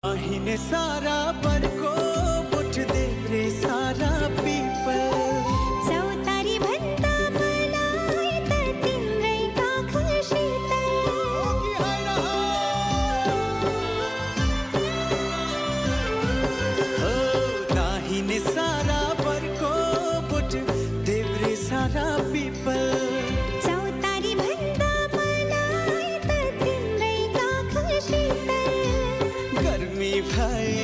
दाहिने सारा बरको मुठ दे रे सारा पीपल चौतारी भन्दा मलाई त तिम्रै काख शीतल हो दाहिने सारा बरको मुठ दे रे सारा पीपल चौतारी भन्दा मलाई त तिम्रै काख शीतल गर्मी भए